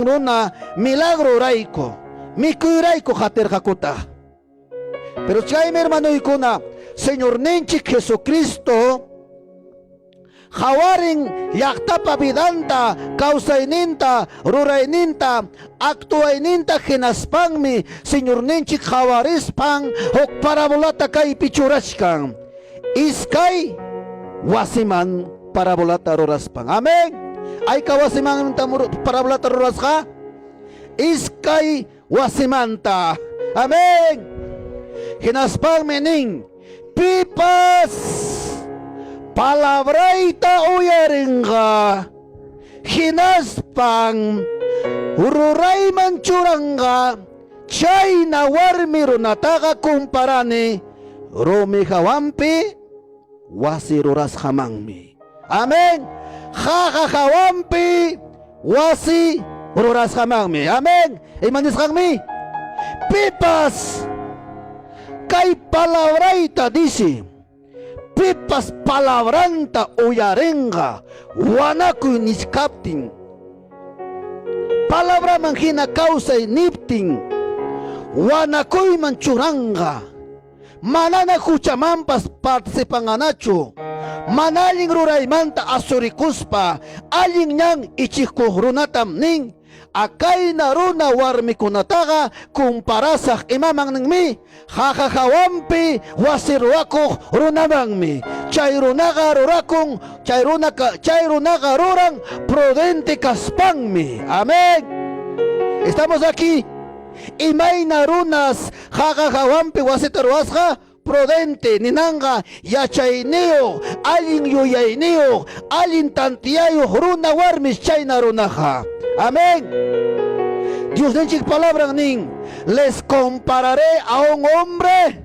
Runa milagrorayku, mikuyrayku qatirqakutaq. Pero chaymi, hermanoykuna, Señorninchik Jesucristo qawarin llaqtapa vidanta, kawsayninta, rurayninta, actuayninta, hinaspanmi Señorninchik qawarispan huk parabolata kaypi churachkan. Iskay wasiman parabolata ruraspan. Amén. Ayka wasimanta parabolata rurasqa? Iskay wasimanta. Amén. Hinaspanmi nin, pipas palabrayta uyarinqa, hinaspan rurayman churanqa, chayna warmi runataqa comparani rumi hawanpi wasi rurasqamanmi. Amén. Qaqa hawanpi wasi rurasqamanmi. Amén. Ima nisqanmi? Pipas kay palabrayta dice, pipas palabranta uyarinqa wanakuy nichkaptin, palabraman hina kawsay niptin, wanakuyman churanqa, manana huchamanpas participanqanachu, mana allin ruraymanta asurikuspa allin ñan ichikuq runatam nin, akayna runa warmikunataqa comparasaq imaman ninmi? Qaqa hawanpi wasi ruwakuq runamanmi. Chay runaqa rurakun, chay runaka, chay runaqa ruran prudente kaspanmi. Amén. Estamos aquí. Imayna runas qaqa hawanpi wasita ruwasqa? Prudente ninanqa yachayniyuq, allin yuyayniyuq, allin tantiyayuq runa warmis chayna runaqa. Amén. Diosninchik palabran nin, les compararé a un hombre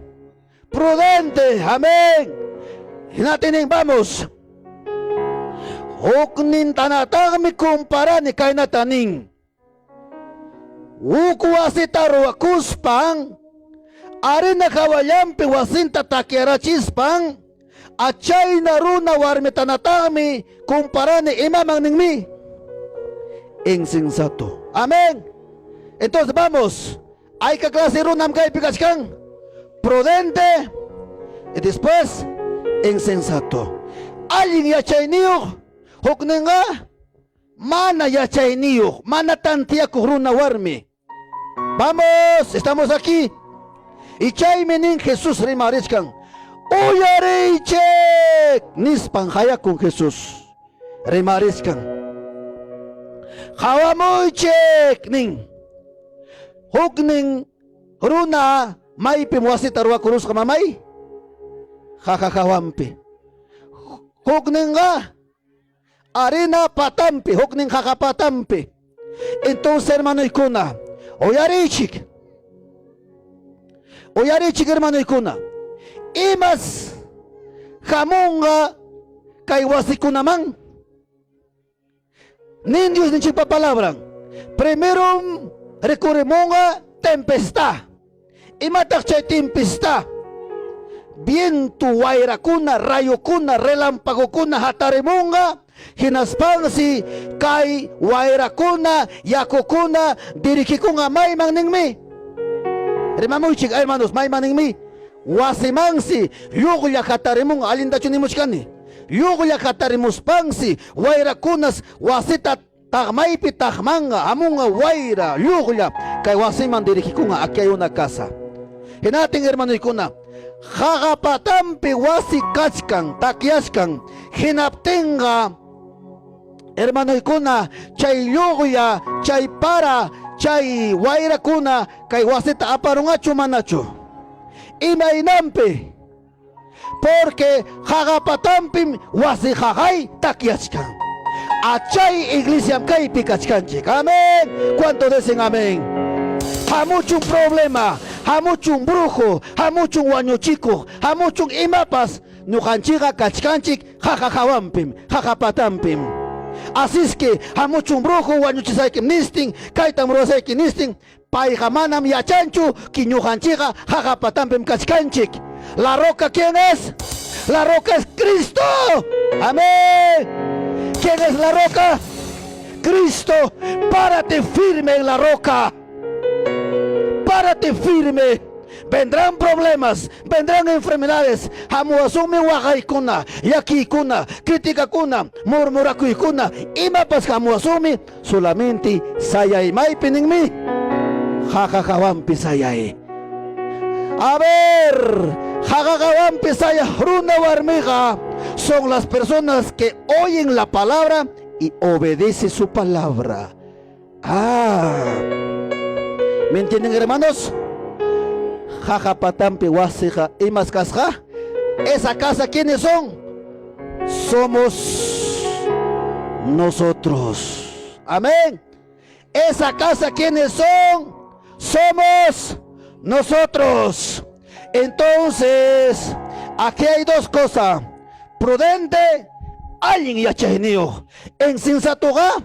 prudente. Amén. Hinaptin vamos. Huknintanataqmi comparani kaynata nin. Huk wasita ruwakuspan, arena hawallanpi wasinta takyarachispan, achayna runa warmitanataqmi comparani imaman ninmi? Insensato. Amén. Entonces vamos. Ayka clase runam kaypi kachkan? Prudente y después insensato. Allin yachayniyuq, hukninqa mana yachayniyuq, mana tantiyakuq runa warmi. Vamos, estamos aquí. Y chaymi nin Jesús rimarichkan, uyariychik nispan qayakun Jesús. Rimarichkan. Qawamuychik nin. Huknin runa maypim wasita ruwakurusqa, mamay? Qaqa hawanpi. Hukninqa arena patampi, huknin qaqa patampi. Entonces, hermanoykuna, uyariychik. Uyariychik, hermanoykuna. Imas hamunqa kay wasikunaman? Nin Diosninchikpa palabran. Primero rikurimunqa tempestad. Imataq chay tempestad? Viento, wayrakuna, rayokuna, relampagokuna hatarimunqa, hinaspansi kay wayrakuna, yakukuna dirigikunqa mayman ninmi? Rimamuychik, hermanos, mayman ninmi? Wasimansi lluqlla hatarimunqa, allintachu nimuchkani? Lluqlla hatarimuspansi wayrakunas wasita taqmaypi taqmanqa, hamunqa wayra, lluqlla, kay wasiman dirigikunqa, aquí hay una casa. Hinatin, hermanoykuna, qaqa patampi wasi kachkan, takyachkan, hinaptinqa, hermanoykuna, chay lluqlla, chay para, chay wayrakuna kay wasita aparunqachu manachu? Imaynanpi? Porque qaqa patampim wasi qaqay takyachkan. Achay iglesiam kaypi kachkanchik. Amén. ¿Cuánto dicen amén? Hamuchun problema, hamuchun brujo, hamuchun wañuchikuq, hamuchun imapas, ñuqanchikqa kachkanchik qaqa hawanpim, qaqa patampim. Así es que hamuchun brujo wañuchisaykim nistin, kaytam ruwasayki nistin, payqa manam yachanchu ki ñuqanchikqa qaqa patampim kachkanchik. La roca, ¿quién es? La roca es Cristo. Amén. ¿Quién es la roca? Cristo, párate firme en la roca. Párate firme. Vendrán problemas, vendrán enfermedades. Hamuwasunmi waqaykuna, llakiykuna, criticakuna, murmurakuykuna. Imapas hamuwasunmi, solamente sayay maypi ninmi. Qaqa hawanpi sayay. A ver, qaqa hawanpi sayaq runa warmiqa son las personas que oyen la palabra y obedece su palabra. Ah, ¿me entienden, hermanos? Qaqa patanpi wasiqa imas kasqa? Esa casa, ¿quiénes son? Somos nosotros. Amén. Esa casa, ¿quiénes son? Somos nosotros. Entonces, aquí hay dos cosas. Prudente, allin yachayniyuq. Insensatoqa,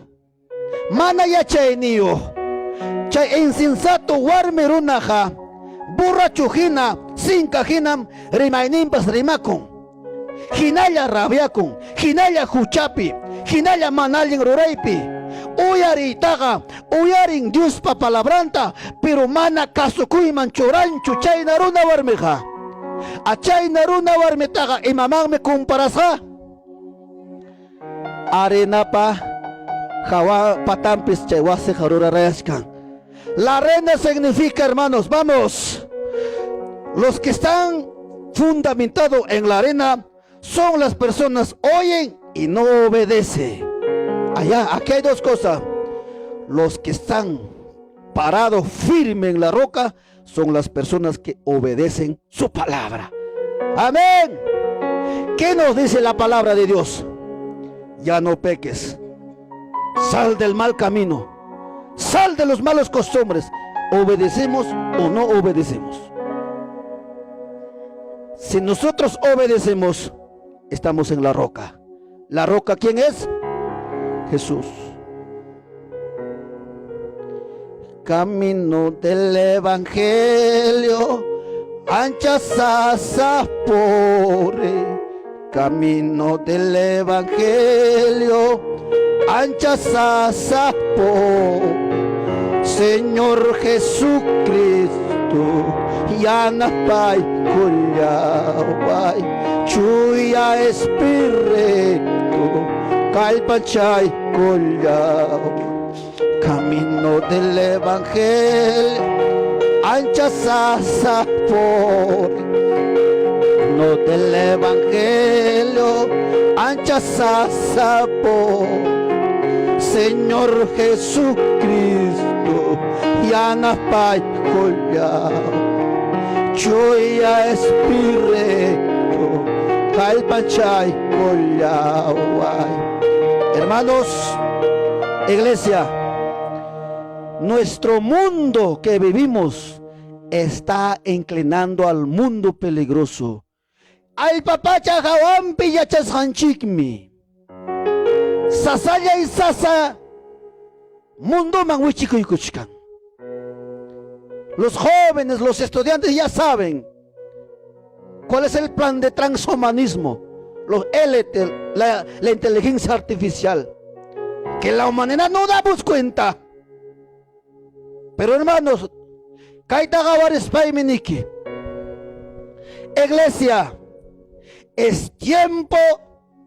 mana yachayniyuq. Chay insensato warmi runaqa, borracho hina, sinka hinam rimayninpas rimakun. Hinalla rabiakun, hinalla huchapi, hinalla mana allin ruraypi. Uyariytaqa, uyarin Diospa palabranta, pero mana kasukuyman churanchu chayna runa warmiqa. A chayna runa warmitaqa imamanmi comparasqa? Arenapa hawa patanpis chay wasiqa rurarayachkan. La arena significa, hermanos, vamos, los que están fundamentados en la arena son las personas oyen y no obedecen. Allá, aquí hay dos cosas. Los que están parados firme en la roca son las personas que obedecen su palabra. Amén. ¿Qué nos dice la palabra de Dios? Ya no peques. Sal del mal camino. Sal de los malos costumbres. ¿Obedecemos o no obedecemos? Si nosotros obedecemos, estamos en la roca. ¿La roca quién es? Jesús. Camino del Evangelio, ancha sasa pore. Camino del Evangelio, ancha sasa pore. Señor Jesucristo, yanapaykullaway, Chuya Espíritu, kallpachaykullaway. Camino del Evangelio, ancha sasa pore. No del Evangelio, ancha sasa pore. Señor Jesucristo, yanapaykullaway, Chuya Espíritu, kallpachaykullaway. Hermanos, iglesia, nuestro mundo que vivimos está inclinando al mundo peligroso. Allpa pacha hawanpi yachasqanchikmi. Sasallay sasa mundoman wichikuykuchkan. Los jóvenes, los estudiantes ya saben cuál es el plan de transhumanismo, los élites, la inteligencia artificial, que la humanidad no damos cuenta. Pero, hermanos, kayta qawarispaymi niki. Iglesia, es tiempo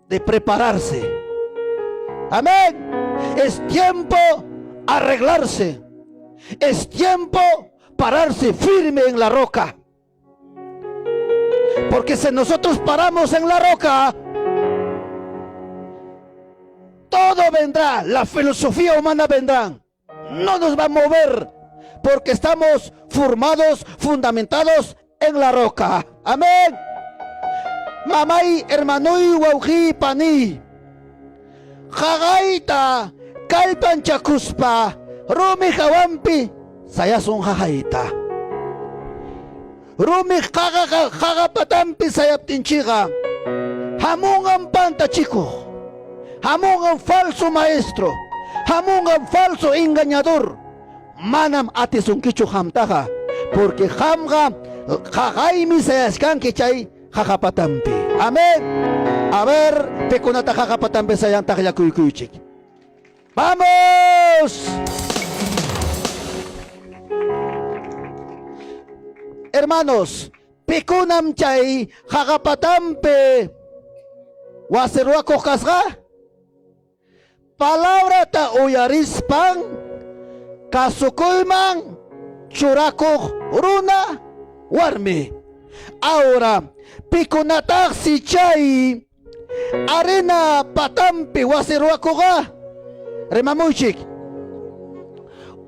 de prepararse. Amén. Es tiempo arreglarse. Es tiempo pararse firme en la roca. Porque si nosotros paramos en la roca, todo vendrá, la filosofía humana vendrá. No nos va a mover porque estamos formados, fundamentados en la roca. Amén. Mamay, hermanoy, wawqi, pani. Qaqayta, kallpanchakuspa, rumi hawanpi, sayasun qaqayta. Rumi qaqa qaqa patanpi sayaptinchikqa, hamunqam pantachikuq, hamunqam falso maestro, hamunqam falso engañador. Manam atisunkichu qamtaqa, porque qamqa qaqaymi sayachkanki chay qaqa patanpi. Amén. A ver, pikunata qaqa patanpi sayan taqllakuykuychik. ¡Vamos! Hermanos, pikunam chay qaqapatampi wasi ruwakuq kasqa? Palabrata uyarispan kasukuyman churakuq runa warmi. Ahora, pikunataqsi chay arena patampi wasi ruwakuqqa? Rimamuychik.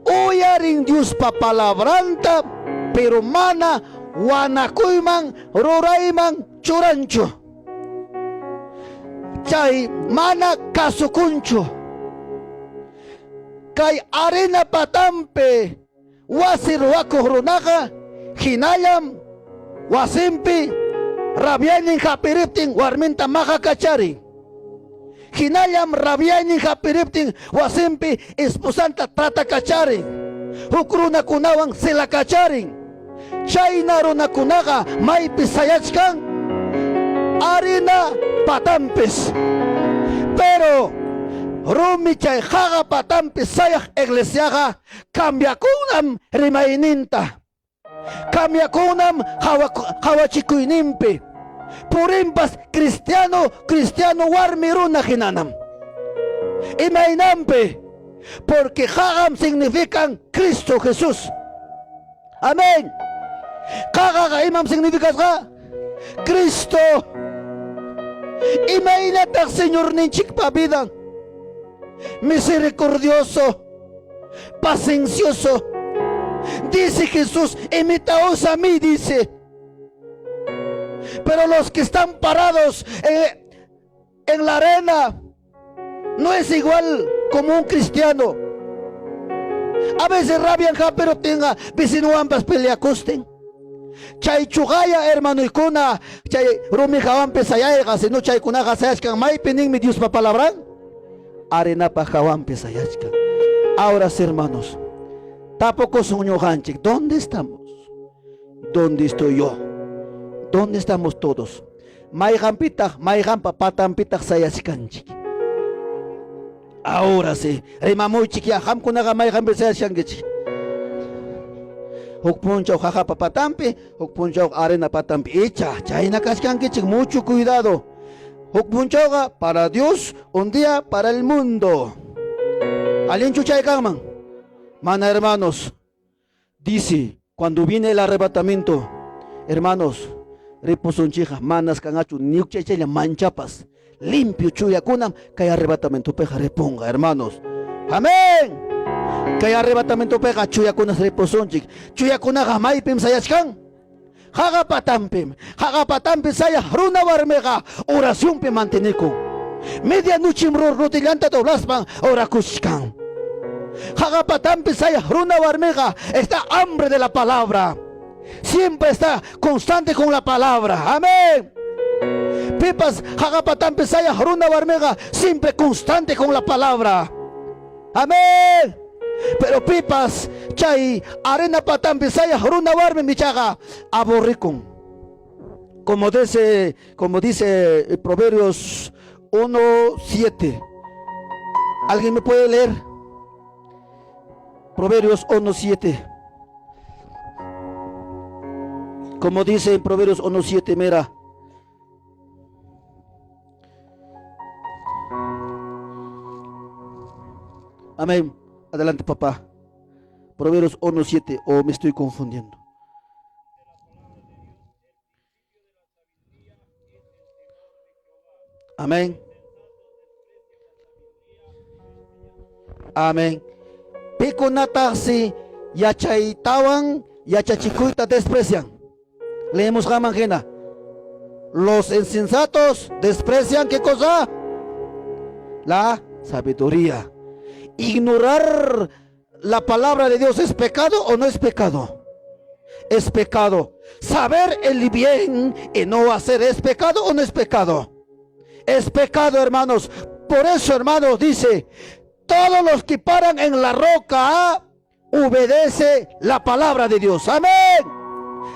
Uyarin Diospa palabranta, pero mana wanakuyman rurayman churanchu. Chay mana kasukunchu. Kay arena patampi wasi ruwakuq runaqa hinallam wasinpi rabiaynin hapiriptin warminta maqakacharin. Hinallam rabiaynin hapiriptin wasinpi esposanta tratakacharin. Huk runakunawan celakacharin. Chayna runakunaqa maypi sayachkan arena patanpis. Pero rumi chay qaqa patanpi sayaq iglesiaqa cambiakunam rimayninta. Cambiakunam qawachikuyninpi. Purinpas cristiano, cristiano warmi runa hinanam. Imaynanpi? Porque qaqam significan Cristo Jesús. Amén. Qaqaqa imam significasqa? Cristo. Imaynataq Señorninchikpa vidan? Misericordioso, paciencioso. Dice Jesús, imitaos a mí, dice. Pero los que están parados en la arena no es igual como un cristiano. A veces rabian ja, pero tenga vecinoampas peleacusten. Chay chuqaya hermanoykuna, chay rumi hawanpi sayayqa, sino chaykunaqa sayachkan maypi ninmi Diospa palabran? Arenapa hawanpi sayachkan. Ahora sí, hermanos, tapukusun ñuqanchik, ¿dónde estamos? ¿Dónde estoy yo? ¿Dónde estamos todos? Mayqanpitaq, mayqanpa patanpitaq sayachkanchik? Ahora sí, rimamuychik ya, qamkunaqa mayqanpi sayachkankichik? Huk punchaw qaqapa patanpi, huk punchaw arena patanpi. Icha, chayna kachkankichik, mucho cuidado. Huk punchawqa para Dios, un día para el mundo. Allinchu chay kanman? Mana, hermanos. Dice, cuando viene el arrebatamiento, hermanos, ripusunchikqa manas kanqachu ni chaychaylla manchapas. Limpio chuyakunam kay arrebatamientopiqa ripunqa, hermanos. Amén. Kay arrebatamientopiqa chuyakunas ripusunchik. Chuyakunaqa maypim sayachkan? Qaqa patanpim. Qaqa patanpi sayaq runa warmiqa oracionpi mantenikun. Medianochim rodillanta doblaspan orakuchkan. Qaqa patanpi sayaq runa warmiqa está hambre de la palabra. Siempre está constante con la palabra. Amén. Pipas qaqa patanpi sayaq runa warmiqa siempre constante con la palabra. Amén. Pero pipas chay arena patanpi sayaq runa warmi ichaqa aburrikun. Como dice Proverbios 1.7. ¿Alguien me puede leer? Proverbios 1.7. Como dice en Proverbios 1.7, mira. Amén. Adelante, papá. Proverbios 1.7, o me estoy confundiendo. Amén. Amén. Pikunataqsi yachaytawan yachachikuyta desprecian. Leemos qanman hina. Los insensatos desprecian ¿qué cosa? La sabiduría. Ignorar la palabra de Dios, ¿es pecado o no es pecado? Es pecado. Saber el bien y no hacer, ¿es pecado o no es pecado? Es pecado, hermanos. Por eso, hermanos, dice, todos los que paran en la roca obedece la palabra de Dios. Amén.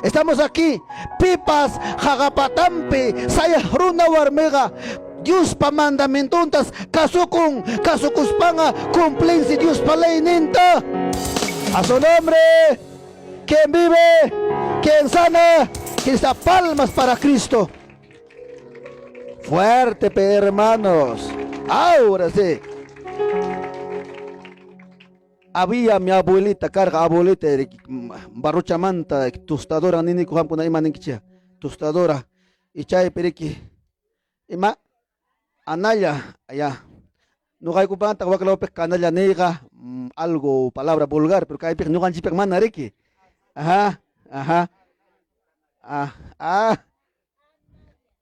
Estamos aquí. Pipas, qaqapatampi, sayaq runa warmiqa. Diospa mandamientontas kasukun, kasukuspanqa cumplinsi Diospa leyninta. A su nombre, quien vive, quien sana, quien está palmas para Cristo. Fuerte, hermanos. Ahora sí. Había mi abuelita, carga abuelita, barrochamanta, tostadora, niniku qamkuna ima ninkichik, tostadora. Y chaypi riki, ima analla, ya. Ñuqaykupanta waklawpiq canalla niyqa, algo palabra vulgar, pero kaypiq ñuqanchikpiq mana riki. Ajá, ajá. Ah, ah.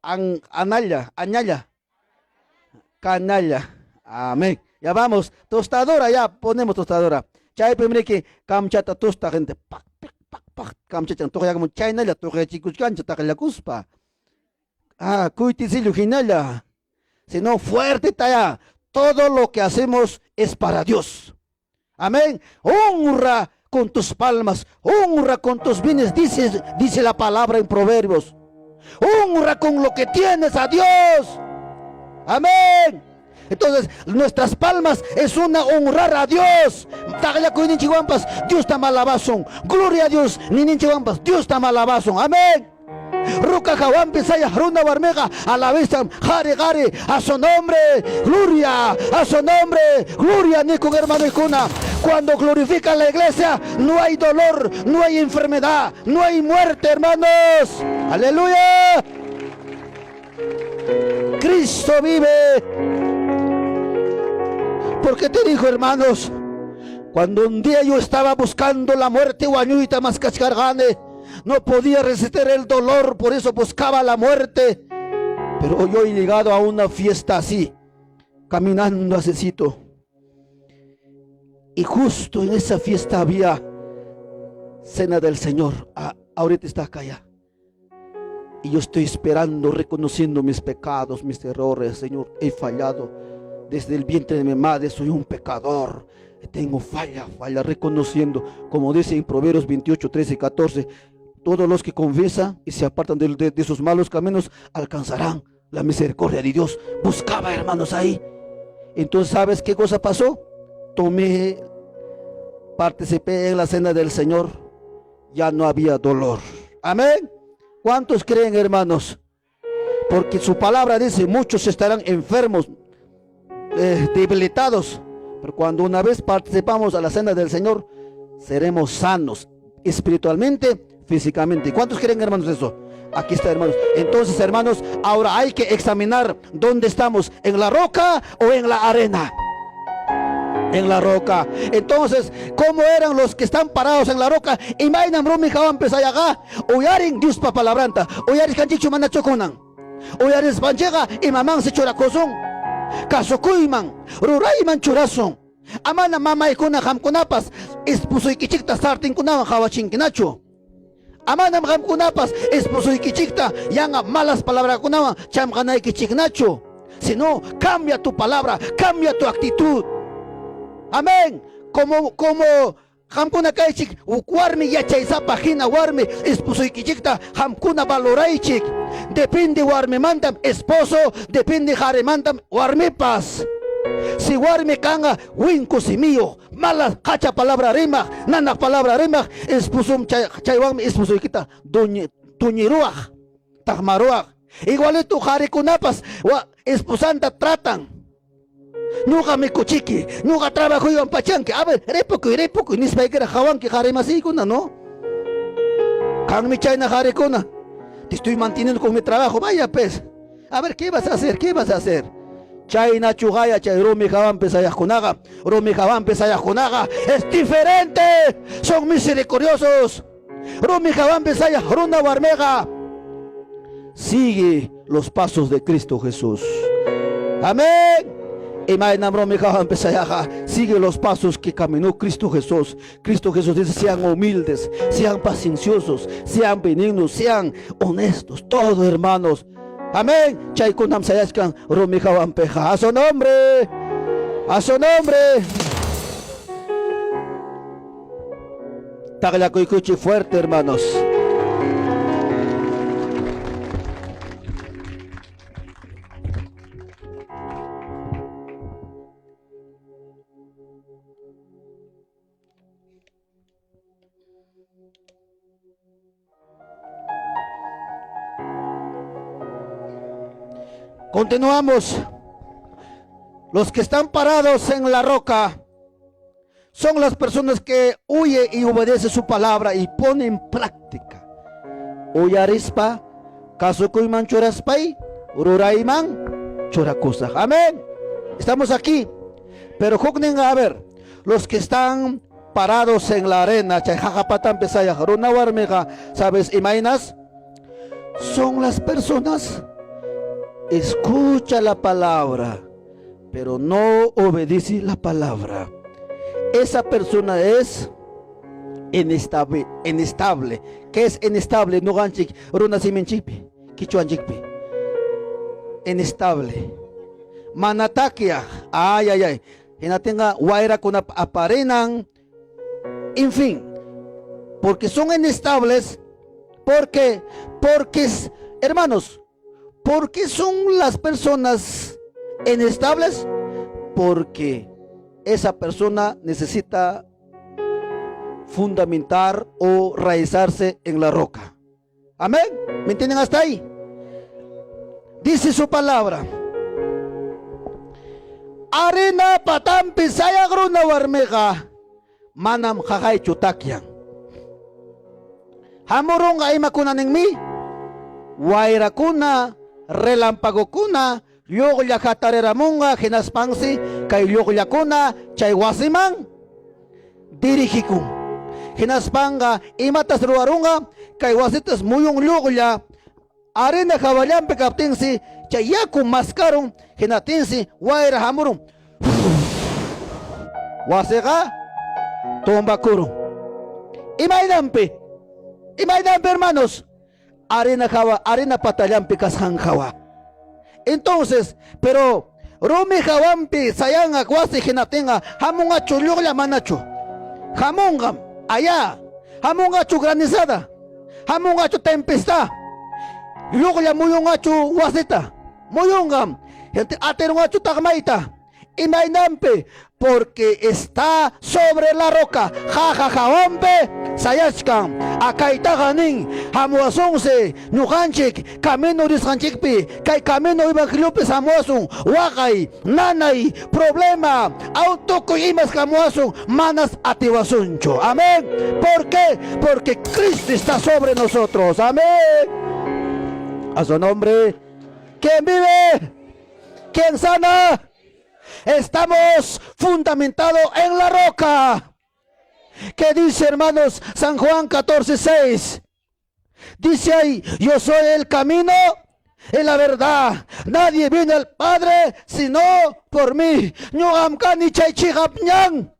An, analla, añalla. Canalla. Amén. Ya vamos, tostadora, ya ponemos tostadora. Chaypim riki kamchata tosta gente. Pak, pak, pak, pak. Kamchachan tuqyakamun chaynalla tuqyachikuchkancha taqllakuspa. Ah, kuytisillo hinalla. Sino fuerte taya. Todo lo que hacemos es para Dios. Amén. Honra con tus palmas, honra con tus bienes, dice, dice la palabra en Proverbios. Honra con lo que tienes a Dios. Amén. Entonces, nuestras palmas es una honrar a Dios. Dios ta alabasun. Gloria a Dios. Nininchikwanpas, Dios ta alabasun. Amén. Ruka hawanpi sayaq runa warmiqa alabesam qari qari a su nombre, gloria, a su nombre, gloria, nikun hermanokuna. Cuando glorifica la iglesia, no hay dolor, no hay enfermedad, no hay muerte, hermanos. Aleluya. Cristo vive. Porque te dijo, hermanos, cuando un día yo estaba buscando la muerte, wañuyta maskachkarqani, no podía resistir el dolor, por eso buscaba la muerte. Pero yo he llegado a una fiesta así, caminando así. Y justo en esa fiesta había cena del Señor. Ah, ahorita está acá ya. Y yo estoy esperando, reconociendo mis pecados, mis errores. Señor, he fallado. Desde el vientre de mi madre soy un pecador. Tengo falla, falla, reconociendo. Como dice en Proverbios 28, 13 y 14, todos los que confiesan y se apartan de sus malos caminos alcanzarán la misericordia de Dios. Buscaba, hermanos, ahí. Entonces, ¿sabes qué cosa pasó? Tomé, participé en la cena del Señor. Ya no había dolor. Amén. ¿Cuántos creen, hermanos? Porque su palabra dice, muchos estarán enfermos, debilitados. Pero cuando una vez participamos a la cena del Señor, seremos sanos espiritualmente, físicamente. ¿Cuántos creen, hermanos, eso? Aquí está, hermanos. Entonces, hermanos, ahora hay que examinar dónde estamos, en la roca o en la arena. En la roca. Entonces, ¿cómo eran los que están parados en la roca? Imaynam rumi hawanpi sayaqqa, uyarin Diospa palabranta, uyarisqanchikchu manachu kunan. Uyarispanchikqa imamansi churakusun, kasukuyman, rurayman churasun. Amana mamaykuna qamkunapas esposoykichikta sartinkunawan qawachinkinachu. Amanam qamkunapas esposoykichikta yanqa malas palabrakunawan chamqanaykichiknachu. Sino cambia tu palabra, cambia tu actitud. Amén. Como qamkuna kaychik warmi yachaysapa hina warmi esposoykichikta qamkuna valoraychik. Depende warmimantam esposo, depende qarimantam warmipas. Si warmi kanqa winku simiyuq, mala qacha palabra rimaq, nanaq palabra rimaq, esposum chaywanmi esposoykita tuñiruwaq, taqmaruwaq. Igualito qarikunapas esposanta tratan. Ñuqa mikuchiki, ñuqa trabajoywan pachanki. A ver, ripukuy, ripukuy, nispaykira qawanki qarimasiykuna, ¿no? Kanmi chayna qarikuna. Te estoy manteniendo con mi trabajo, vaya pues. A ver, ¿qué vas a hacer? ¿Qué vas a hacer? Chayna chugaya, chay rumi hawanpi sayaqkunaqa, rumi hawanpi sayaqkunaqa es diferente, son misericordiosos. Rumi hawanpi sayaq runa warmiqa sigue los pasos de Cristo Jesús. Amén. Imaynam rumi hawanpi sayaqqa sigue los pasos que caminó Cristo Jesús. Cristo Jesús dice, sean humildes, sean pacienciosos, sean benignos, sean honestos, todos hermanos. Amén. Chaykunam sayachkan rumi hawanpiqa. A su nombre. A su nombre. Taqllakuykuchi fuerte, hermanos. Continuamos. Los que están parados en la roca son las personas que huye y obedece su palabra y pone en práctica. Uyarispa, kasukuyman churaspay, rurayman churakusaq. Amén. Estamos aquí. Pero huknin, a ver, los que están parados en la arena, chay qaqa patanpi sayaq runa warmiqa, ¿sabes imaynas? Son las personas, escucha la palabra, pero no obedece la palabra. Esa persona es inestable, inestable. ¿Qué es inestable? Ñuqanchik, runa siminchikpi, qichwanchikpi. Inestable. Mana takyaq, ay, ay, ay. Hinaptinqa wayrakunap aparinan, en fin, porque son inestables, porque, porque, hermanos, ¿por qué son las personas inestables? Porque esa persona necesita fundamentar o raizarse en la roca. Amén. ¿Me entienden hasta ahí? Dice su palabra. Arena patampi sayaq runa warmiqa manam qaqaychu takyan. Hamurunqa imakuna ninmi? Wayrakuna, relampagokuna, lluqlla hatariramunqa hinaspansi kay lluqllakuna chay wasiman dirigikun. Hinaspanqa imatas ruwarunqa kay wasitas muyun lluqlla arena hawallanpi kaptinsi chay yaku maskarun hinaptinsi wayra hamurun wasiqa tumbakurun. Imaynanpi? Imaynanpi hermanos? Arena hawa, arena patallanpi kasqan hawa. Entonces, pero rumi hawanpi sayanqa wasi hinaptinqa hamunqachu lluqlla manachu? Hamunqam, allá. Hamunqachu granizada? Hamunqachu tempestad? Lluqlla muyunqachu wasita? Muyunqam. Gente atirunqachu taqmayta? Imaynanpi? Porque está sobre la roca. Qaqa hawanpi sayachkan. Akaytaqa nin hamuwasunsi ñuqanchik camino risqanchikpi kay camino evangeliopi hamuwasun waqay, nanay, problema, aw tukuy imas hamuwasun manas atiwasunchu. Amén. ¿Por qué? Porque Cristo está sobre nosotros. Amén. A su nombre. ¿Quién vive? ¿Quién sana? Estamos fundamentados en la roca. ¿Qué dice, hermanos? San Juan 14, 6. Dice ahí, yo soy el camino y la verdad. Nadie viene al Padre sino por mí. Ñuqam kani chay chiqap ñan.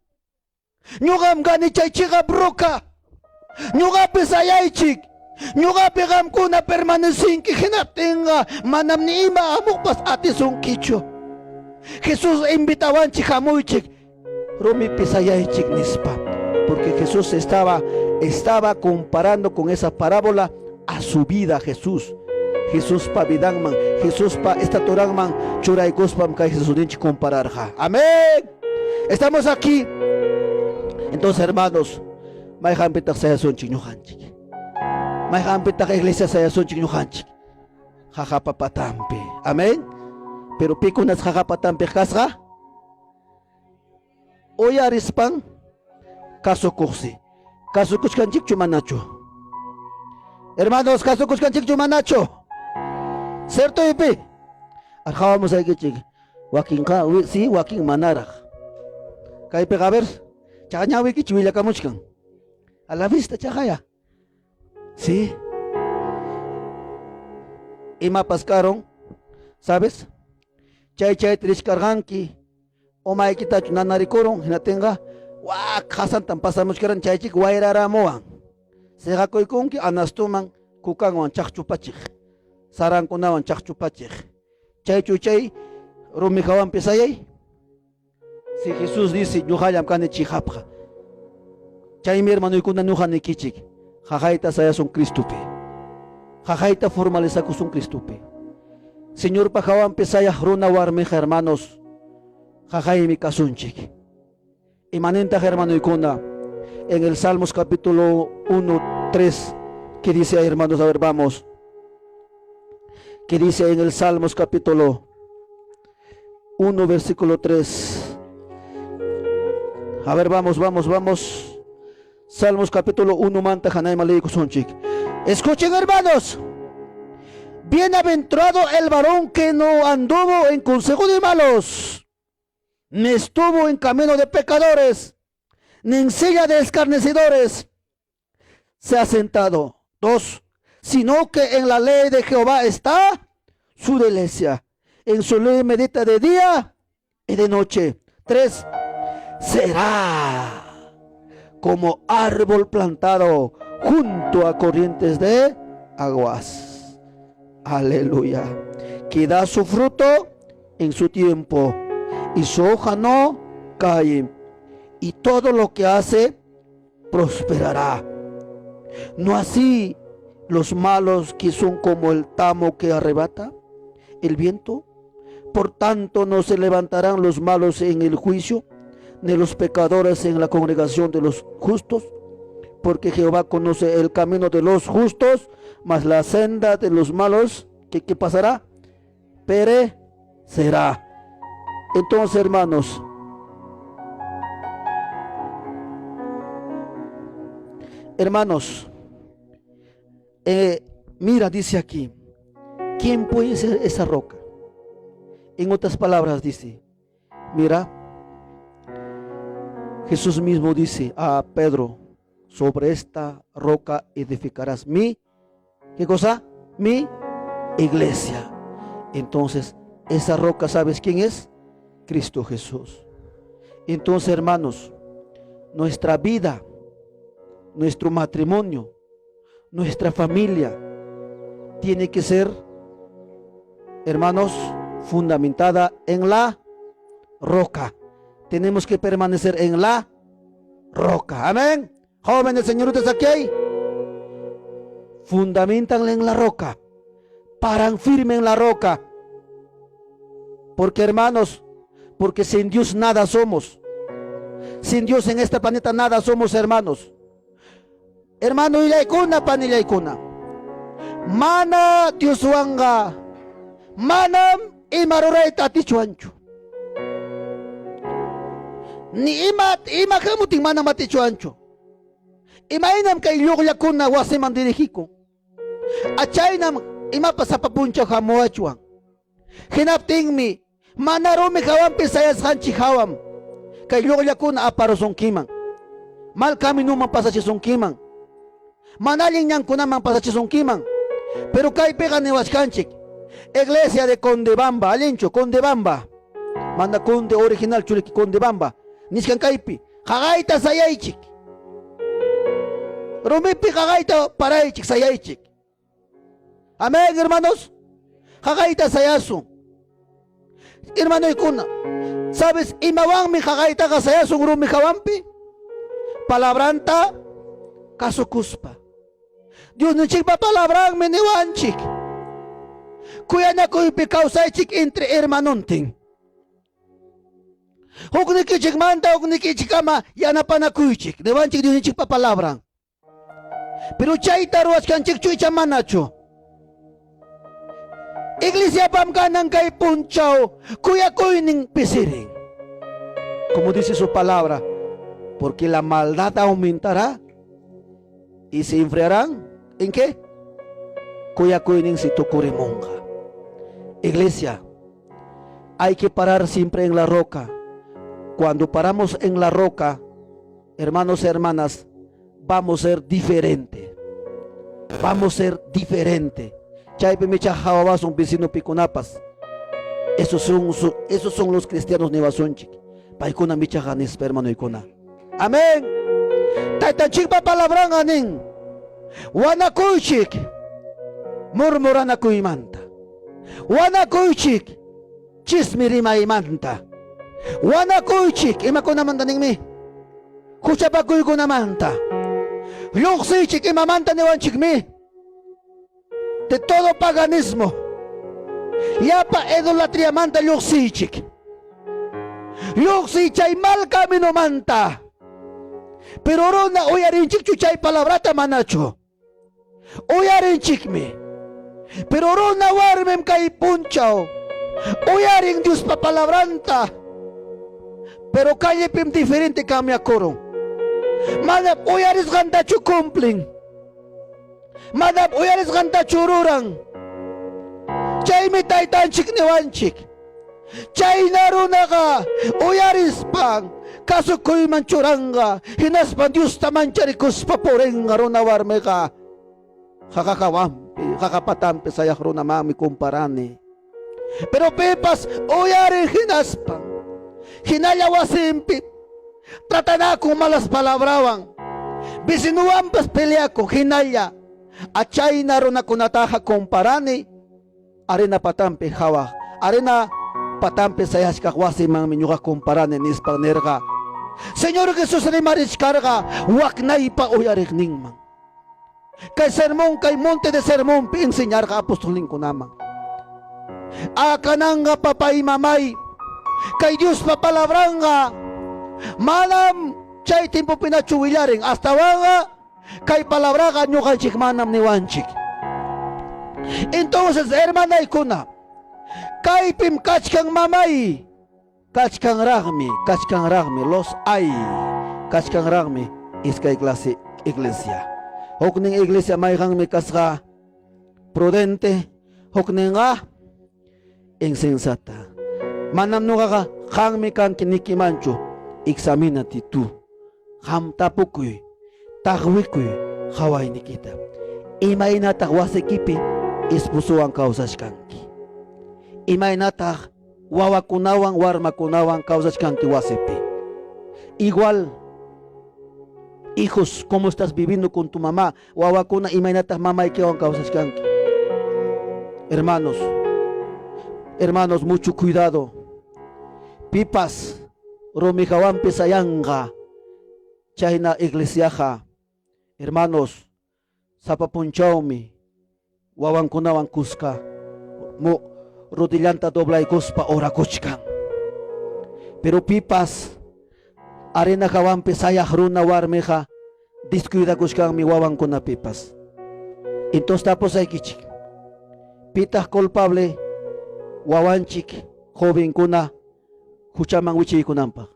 Ñuqam kani chay chiqap roca. Ñuqapi sayaychik. Ñuqapi qamkuna permanecinki hinaptinqa manam ni ima hamuqpas atisunkichu. Jesús invitawanchik hamuychik rumipi sayaychik nispa. Porque Jesús estaba, estaba comparando con esa parábola a su vida Jesús. Jesuspa vidanman, Jesuspa estaturanman churaykuspam kay Jesusninchik compararqa. Amén. Estamos aquí. Entonces, hermanos, mayqanpitaq sayasunchik ñuqanchik. Mayqanpitaq iglesia sayasunchik ñuqanchik. Qaqapa patampi. Amén. Pero pikunas qaqa patampi kasqa? Uyarispan kasukuqsi. Kasukuchkanchikchu manachu? Hermanos, kasukuchkanchikchu manachu? ¿Cierto ipi? Arqawamusaykichik. Wakinqa sí, wakin manaraq. Kaypiqa a ver, chaqa ñawikichik willakamuchkan. A la vista chaqaya. Sí. Imapas karun, ¿sabes? Chay chayta richkarqanki, umaykitachu nanarikurun, hinaptinqa wak qasantan pasamuchkaran chaychik wayraramuwan. Siqakuykunki anastuman kukanwan chaqchupachiq, sarankunawan chaqchupachiq. Chaychu chay rumi hawanpi sayay? Si Jesús dice, ñuqallam kani chiqapqa. Chaymi hermanoykuna ñuqa nikichik, qaqayta sayasun Cristopi. Qaqayta formalizakusun Cristopi. Señorpa hawanpi sayaq runa warmiqa hermanos, qaqaymi kasunchik. Imanintaq hermanoykuna? En el Salmos capítulo 1, 3, ¿qué dice ahí, hermanos? A ver, vamos. ¿Qué dice en el Salmos capítulo 1, versículo 3? A ver, vamos, vamos, vamos. Salmos capítulo 1, manta hanayman leykusunchik. Escuchen, hermanos. Bienaventurado el varón que no anduvo en consejo de malos, ni estuvo en camino de pecadores, ni en silla de escarnecedores se ha sentado. 2, sino que en la ley de Jehová está su delicia. En su ley medita de día y de noche. 3, será como árbol plantado junto a corrientes de aguas. Aleluya. Que da su fruto en su tiempo y su hoja no cae. Y todo lo que hace prosperará. No así los malos, que son como el tamo que arrebata el viento. Por tanto no se levantarán los malos en el juicio, ni los pecadores en la congregación de los justos, porque Jehová conoce el camino de los justos, mas la senda de los malos, ¿qué pasará? Perecerá. Entonces, hermanos, hermanos, mira, dice aquí, ¿quién puede ser esa roca? En otras palabras dice, mira, Jesús mismo dice a Pedro, sobre esta roca edificarás mi, ¿qué cosa? Mi iglesia. Entonces, esa roca, ¿sabes quién es? Cristo Jesús. Entonces, hermanos, nuestra vida, nuestro matrimonio, nuestra familia, tiene que ser, hermanos, fundamentada en la roca. Tenemos que permanecer en la roca. Amén. Jóvenes, señoritas, aquí hay. Fundamentan en la roca. Paran firme en la roca. Porque, hermanos, porque sin Dios nada somos. Sin Dios en este planeta nada somos, hermanos. Hermano, ilaykuna, panillaykuna. Mana Dioswanqa manam ima rurayta atichwanchu. Ni ima ima hamutin manam atichwanchu. Imaynam kay lluqllakuna wasiman dirigikun. Achaynam imapas sapa punchaw hamuwachwan. Hinaptinmi mana rumi hawanpi sayasqanchik hawam kay lluqllakuna aparusunkiman. Mal caminuman pasachisunkiman. Mana allin ñankunaman pasachisunkiman. Pero kaypiqa niwachkanchik. Iglesia de Condebamba, allinchu, Condebamba. Mana Conde original churiki Condebamba. Nichkan kaypi, qaqayta sayaychik. Rumipi qaqayta paraychik, sayaychik. Amén, hermanos. Qaqayta sayasun. Hermanoykuna, ¿sabes imawanmi qaqaytaqa sayasun rumi hawanpi? Palabranta kasukuspa. Diosninchikpa palabranmi niwanchik. Kuyanakuypi kawsaychik entre hermanontin. Huknikichikmanta huknikichikkama yanapanakuychik. Niwanchik Diosninchikpa palabran. Pero chayta ruwachkanchikchu icha manachu? Iglesiapam kanan kay punchaw kuyakuynin pisirin. Como dice su palabra, porque la maldad aumentará y se enfriarán. ¿En qué? Kuyakuynin si tukurimunqa. Iglesia, hay que parar siempre en la roca. Cuando paramos en la roca, hermanos y hermanas, vamos a ser diferente. Vamos a ser diferente. Chaypi micha hawawasun vecino pikunapas. Esos son los cristianos niwasunchik. Paykuna michaqa nispa, hermanoykuna. Amén. Taytanchikpa palabranqa nin. Wanakuychik murmuranakuymanta. Wanakuychik chismi rimaymanta. Wanakuychik imakunamanta ninmi? Huchapakuykunamanta. Lluqsiychik imamanta niwanchikmi? De todo paganismo. Llapa idolatriamanta lluqsiychik. Lluqsiy chay mal caminomanta. Pero runa uyarinchikchu chay palabrata manachu? Uyarinchikmi. Pero runa warmim kay punchaw uyarin Diospa palabranta. Pero callepim diferente cambiakurun. Manam uyarisqantachu cumplin. Manam uyarisqantachu ruran. Chaymi taytanchik niwanchik. Chayna runaqa uyarispan kasukuyman churanqa, hinaspan Diosta mancharikuspa purinqa runa warmiqa. Qaqa hawanpi, qaqa patanpi sayaq runamanmi comparani. Pero pipas uyarin hinaspan hinalla wasinpi tratanakun malas palabrawan, vecinuwanpas peleakun hinalla. Achayna runakunataqa comparani arena patanpi hawaq, arena patanpi sayachkaq wasimanmi ñuqa comparani nispan nirqa. Señor Jesús rimarichkarqa waknaypa uyariqninman. Kay sermón, kay monte de sermonpi enseñarqa apostolninkunaman. A kananqa papay mamay, kay Diospa palabranqa manam chay tiempopinachu willarin, astawanqa Kay palabraqa ñuqanchik manam niwanchik. Entonces, hermanaykuna, kaypim kachkan mamay, kachkanraqmi, kachkanraqmi, los hay, kachkanraqmi iskay clase iglesia. Huknin iglesia mayqanmi kasqa prudente, hukninqa insensata. Manam ñuqaqa qanmi kanki nikimanchu, examínate tú. Qam tapukuy, taqwikuy qawaynikita. Imaynataq wasikipi esposowan kawsachkanki? Imaynataq wawakunawan warmakunawan kawsachkanki wasipi? Igual, hijos, ¿cómo estás viviendo con tu mamá? Wawakuna, imaynataq mamaykiwan kawsachkanki? Hermanos, hermanos, mucho cuidado. Pipas rumi hawanpi sayanqa chayna iglesiaqa, hermanos, sapa punchawmi wawankunawan kuska mu rodillanta doblaykuspa orakuchkan. Pero pipas arena hawanpi sayaq runa warmiqa descuidakuchkanmi wawankunapipas. Entonces tapusaykichik, pitaq culpable wawanchik jovenkuna huchaman wichiykunanpaq?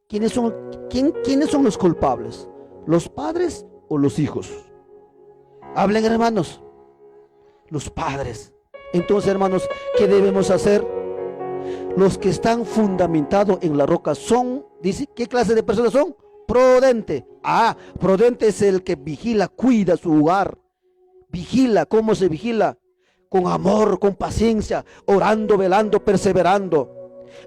¿Quiénes son, quién, ¿Quiénes son los culpables? ¿Los padres o los hijos? Hablen, hermanos. Los padres. Entonces, hermanos, ¿qué debemos hacer? Los que están fundamentados en la roca son, dice, ¿qué clase de personas son? Prudente. Ah, prudente es el que vigila, cuida su hogar. Vigila, ¿cómo se vigila? Con amor, con paciencia, orando, velando, perseverando.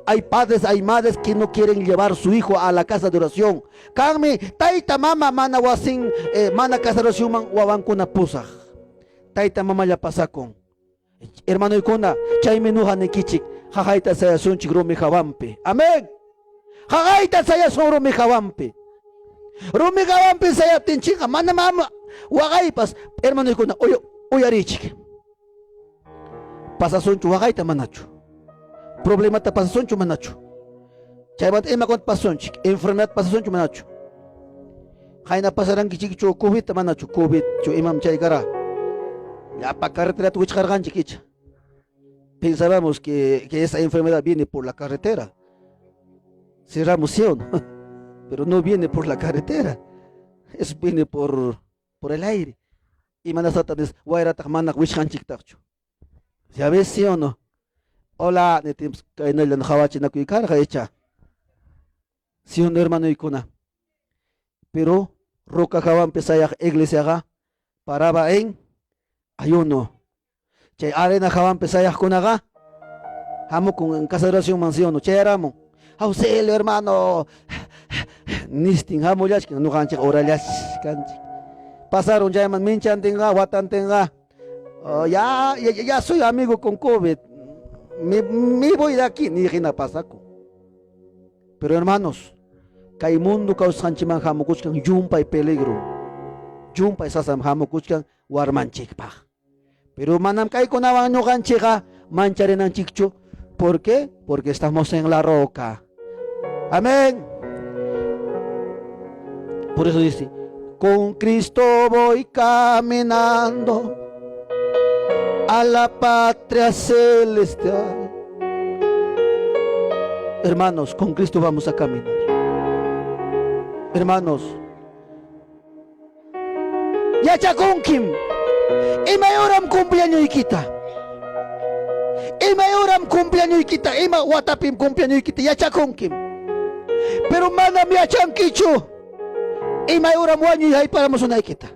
Hay padres, hay madres que no quieren llevar su hijo a la casa de oración. Kanmi, tayta mama mana wasin, mana casa de oración man wawankuna pusaq. Tayta mamalla pasakun. Hermanoykuna, chaymi nuqa nikichik, qaqayta sayasunchik rumi hawanpi. Amén. Qaqayta sayasun rumi hawanpi. Rumi hawanpi sayaptinchikqa mana mama waqaypas, hermanoykuna, uyarichik. Pasasunchu waqayta manachu? Problemata pasasunchu manachu? Chaymanta imakunata pasasunchik? Enfermedad pasasunchu manachu? Qayna pasarankichikchu COVID manachu? COVID chu imam chay kara? Llapa carreterata wichqarqanchik icha. Pensábamos que esa enfermedad viene por la carretera. Cerramos, ¿sí o no? Pero no viene por la carretera. Es viene por el aire. Imanasqataq wayrataq mana wichqanchiktaqchu. ¿Ya ves, sí o no? Hola, nitimpas kaynalla qhawachinakuy karqa icha. ¿Sí o no, hermanoykuna? Pero roca hawanpi sayaq iglesiaqa paraba en ayuno. Chay arena hawanpi sayaqkunaqa hamukun en casa de oracionman, ¿sí o no? Chayaramun. Auxilio, hermano. Nistin hamullachkan ñuqanchik orallachkanchik. Pasaron chayman minchantinqa, watantinqa. Oh, ya, ya, ya soy amigo con COVID. Me voy de aquí, ni hina pasakun. Pero hermanos, kay mundo kawsasqanchikman hamukuchkan llumpay peligro. Llumpay sasam hamukuchkan warmanchikpaq. Pero manam kaykunawan ñuqanchikqa mancharinanchikchu. ¿Por qué? Porque estamos en la roca. Amén. Por eso dice, con Cristo voy caminando a la patria celestial. Hermanos, con Cristo vamos a caminar. Hermanos, yachakunkim imay horam cumpleañoykita. Imay horam cumpleañoykita, ima watapim cumpleañoykita yachakunkim. Pero manam yachankichu imay horam wañuy hayparamusunaykita.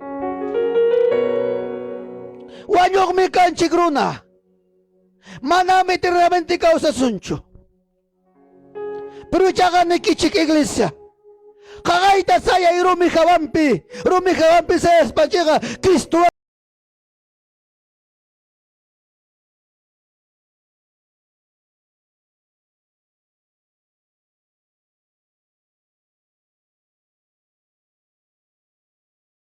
Wañuqmi kanchik runa. Manam eternamente kawsasunchu. Pero ichaqa nikichik iglesia. Qaqayta sayay rumi hawanpi, rumi hawanpi sayaspachiqa Cristo.